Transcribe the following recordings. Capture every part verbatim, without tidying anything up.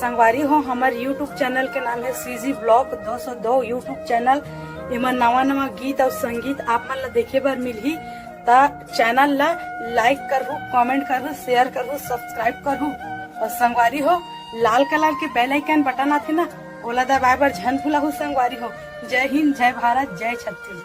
संगवारी हो, हमर YouTube चैनल के नाम है सीजी ब्लॉग दो सौ दो YouTube चैनल। एमा नवा नवा गीत और संगीत आप मन ला देखे बर मिलही, त चैनल ला लाइक करहू, कमेंट करहू, शेयर करहू, सब्सक्राइब करहू। और संगवारी हो, लाल कलर के बेल आइकन बटन आथे ना, ओला दबाए बर झन भुलाहू संगवारी हो। जय हिंद, जय भारत, जय छत्तीसगढ़।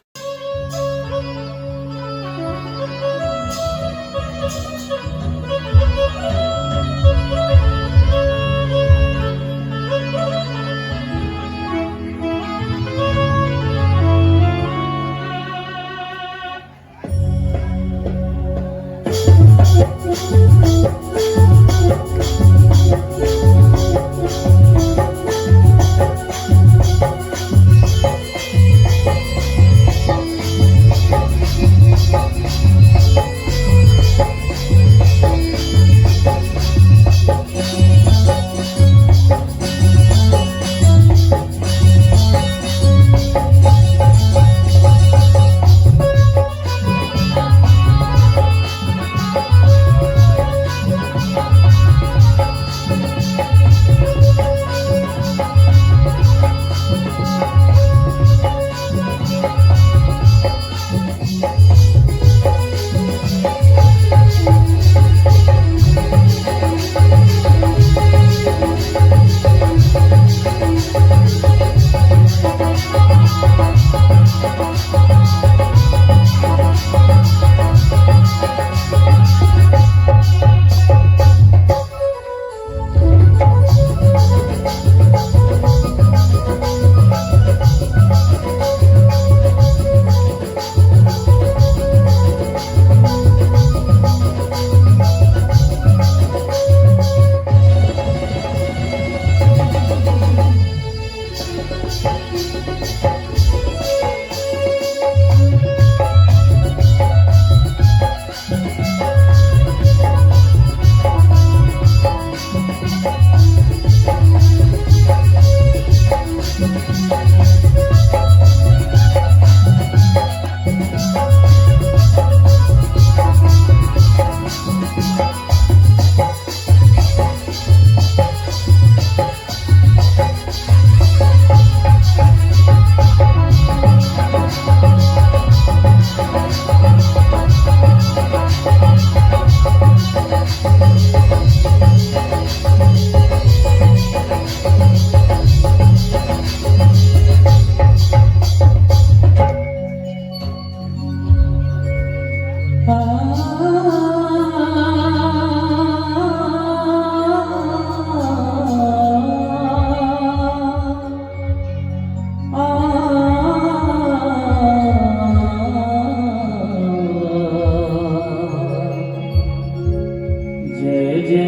जय जय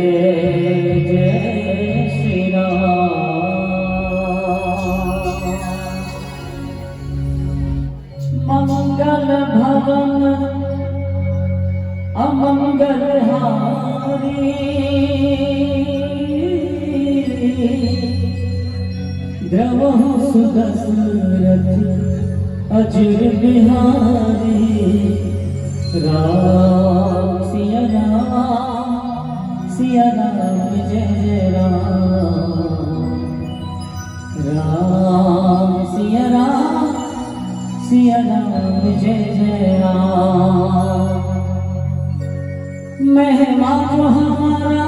जय श्री राम। मंगल भवन अमंगल हारी, द्रवहु सुदशरथ अजिर बिहारी। राम सिया राम, सिया राम जय जय राम। राम सिया राम, सिया राम जय जय राम। मेहमान जो हमारा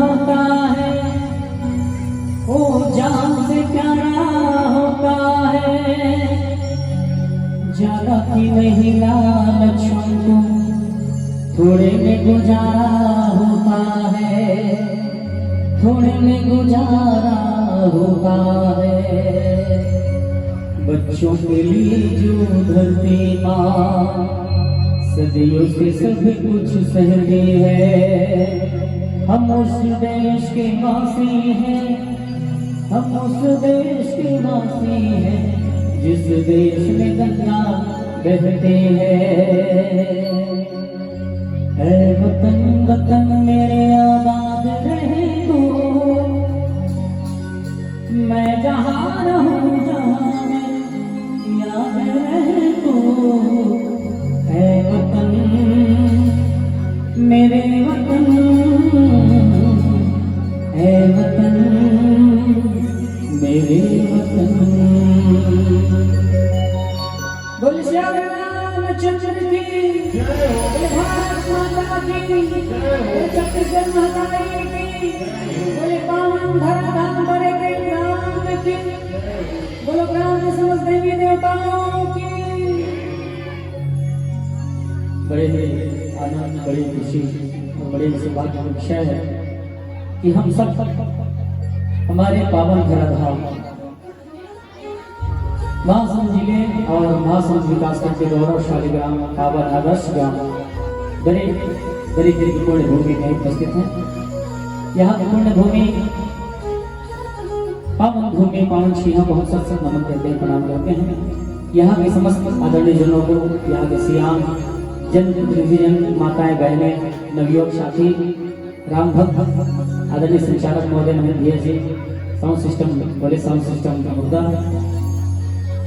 होता है, वो जान से प्यारा होता है। ज्यादा की नहीं लालच हमको, थोड़े में गुजारा होता है, थोड़े में गुजारा होता है। बच्चों के लिए जो धरती माँ सदियों से सब कुछ सहती है, हम उस देश के वासी हैं, हम उस देश के वासी हैं, जिस देश में गंगा बहती है। ऐ वतन, वतन मेरे आबाद रहे तू, मैं जहाँ रहूँ, जहाँ में याद रहे तू। ऐ वतन, मेरे वतन, ऐ वतन। बोले छत्तीसगढ़ महतारी की, बोले पावन धरा धाम बड़े के ग्राम की, बोलो ग्राम के समस्त देवी देवताओं की। बड़े ही आनंद, बड़ी खुशी और बड़े ही सौभाग्य का विषय है कि हम सब हमारे पावन धरा धाम महासमुंद जिले और महासमुंद विकासखंड के गौरवशाली ग्राम काबा आदर्श ग्राम बड़े बड़े की पुण्य भूमि में उपस्थित हैं। यहाँ की पुण्य भूमि, पावन भूमि, पावन छीहा बहुत सत सत नमन करते हैं, प्रणाम करते हैं। यहाँ के समस्त आदरणीय जनों को, यहाँ के सियान जनप्रतिनिधिजन, माताएं, बहनें, नवयुवक साथी, राम भक्त, आदरणीय संचालक महोदय, महेंद्र भैया जी, साउंड सिस्टम, बोले साउंड सिस्टम का मुद्दा।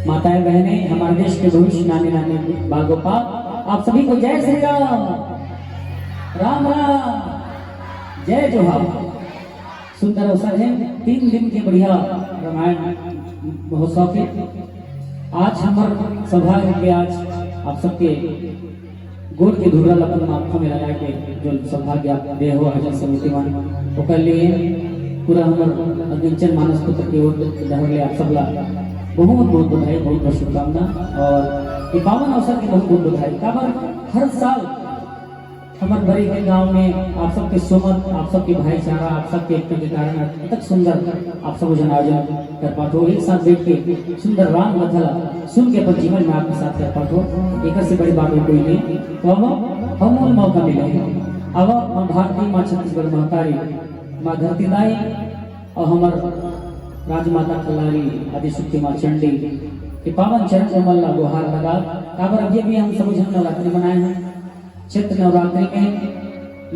माताएं, बहनें, हमारे देश के भविष्य, नानी, नानी, बाल गोपाल, आप सभी को जय श्री राम, राम राम, जय जोहार। सुंदर अवसर है, तीन दिन के बढ़िया रामायण महोत्सव के। आज हमर सौभाग्य के आज आप सबके गोड़ के धूरा ल अपन माथा में लगा के जो सौभाग्य आप दे हो आयोजन समिति मन, ओकर लिए पूरा हमर अग्निंचन मानस पुत्र के ओर डहर ले आप सब ला बहुत बहुत बधाई, बहुत बहुत शुभकामना और ये पावन अवसर की बहुत बहुत बधाई। काबर हर साल हमर बरी के गांव में आप सबके सोमत, आप सबके भाईचारा, आप सबके एकता के कारण आज अतक सुंदर आप सब जन आयोजन कर पात हो, एक साथ बैठ के सुंदर राम कथा ला सुन के अपन जीवन में आत्मसात कर पात हो, एकर से बड़ी बात और कोई नहीं। तो अब हमन मौका मिले, अब माँ भारती, माँ छत्तीसगढ़ महतारी, माँ धरती दाई और हमर राजमाता कल्लारी आदिशक्ति माँ चंडी के पावन चरण कमल ला गुहार लगा। काबर अभी अभी हम सब जन नवरात्रि मनाए हैं। चैत्र नवरात्रि में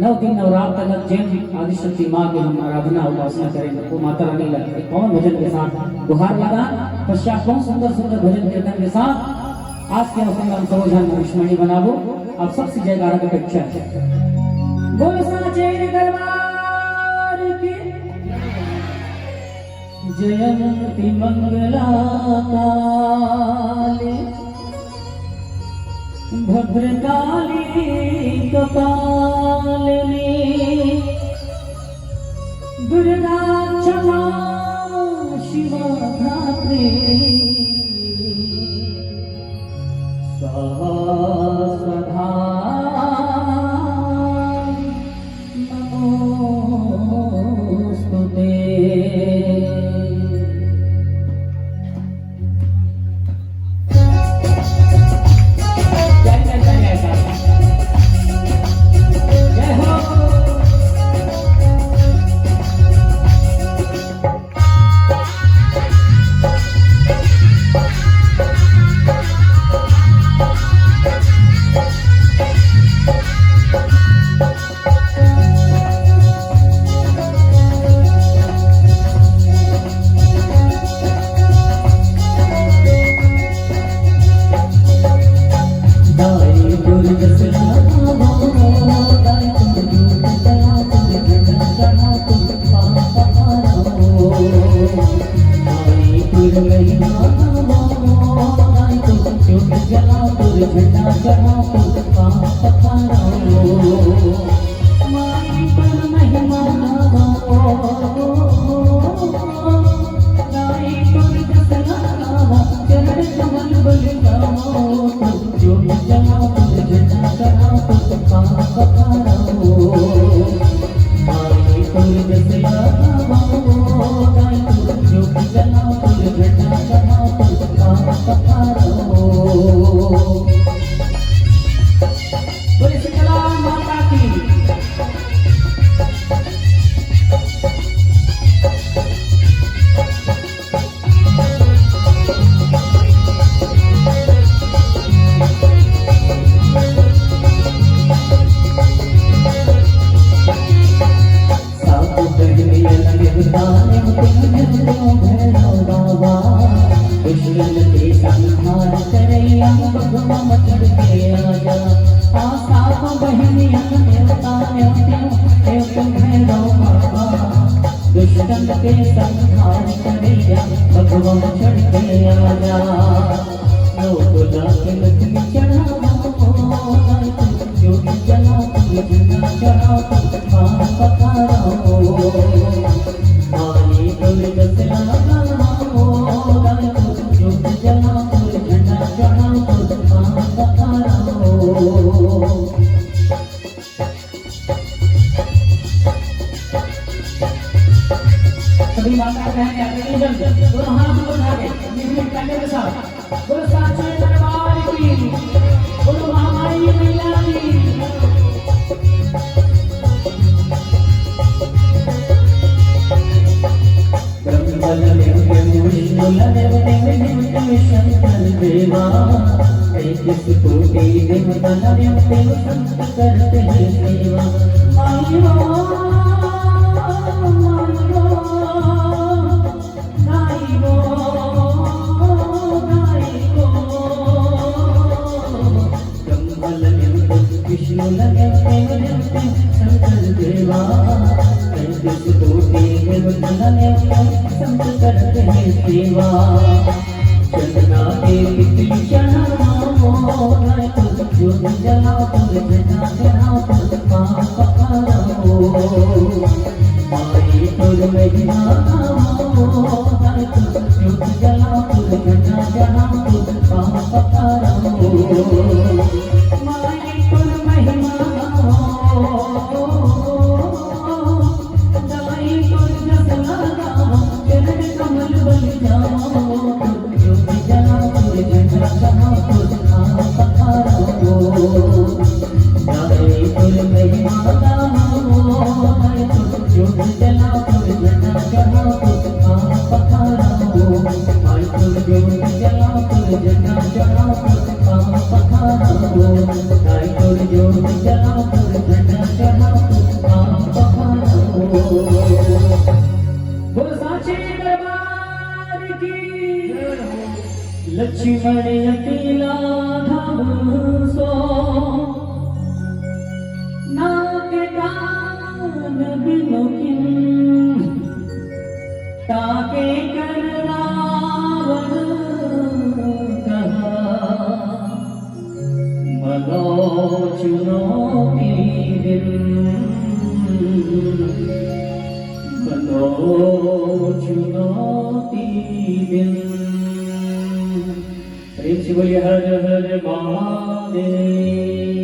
नौ दिन नवरात्र तक जेन आदिशक्ति माँ के हम आराधना उपासना करेंगे, वो माता रानी ला एक पावन भजन के साथ गुहार लगा। पश्चात बहुत सुंदर सुंदर भजन कीर्तन के साथ आज के अवसर में हम सब जन भविष्यवाणी बनाबो। आप सबसे जयकारा के अपेक्षा है। बोल साचे दरबार की। जयंती मंगला काली भद्रकाली कपालिनी दुर्गा क्षमा शिवा धात्री स्वाहा सदा नमोस्तुते। जय जय जय जय साहब। जय हो। बोले शीतला माता की। सात बहिनियन देवता ने तुम भैरव बाबा, दुष्टन के संहार करैया बघवा चढ़ के आजा। आ सात बहिनियन देवता ने तुम भैरव बाबा, दुष्टन के संहार करैया बघवा चढ़ के आजा। नौ दुर्गा के लक्ष्मी चढ़ावा, ज्योति जला सभी माता बहन या गुरुजन दोनों हाथ ऊपर उठा के निर्मित करने के साथ बोलो साक्षी दरबार की, बोलो महामाई मैया की। ब्रह्म लगे विष्णु लगे शंकर देवा, तैंतीस कोटि देवता लगे शंकर करते हैं सेवा। माई वो, माई वो, गाई वो, गाई वो। ब्रह्मा लगे विष्णु लगे शंकर देवा, तैंतीस कोटि देवता लगे शंकर करते हैं सेवा। चंदना के तितली चढ़ाओ, जोत जलाओ, झंडा चढ़ाओ, पाँव पखारो। माई तोर महिमा गावो, जोत जलाओ, झंडा चढ़ाओ, पाँव पखारो। माई तोर महिमा गावो, दाई तोर जस लगावो, चरण कमल बन जावो। बोलो साक्षी दरबार की। लक्ष्मण अकेला धाम सो, नाके कान बिनु किन, ताके कर रावण कहा, मनो चुनौती दिन, मनो चुनौती दिन। प्रेम से बोलिए हर हर महादेव।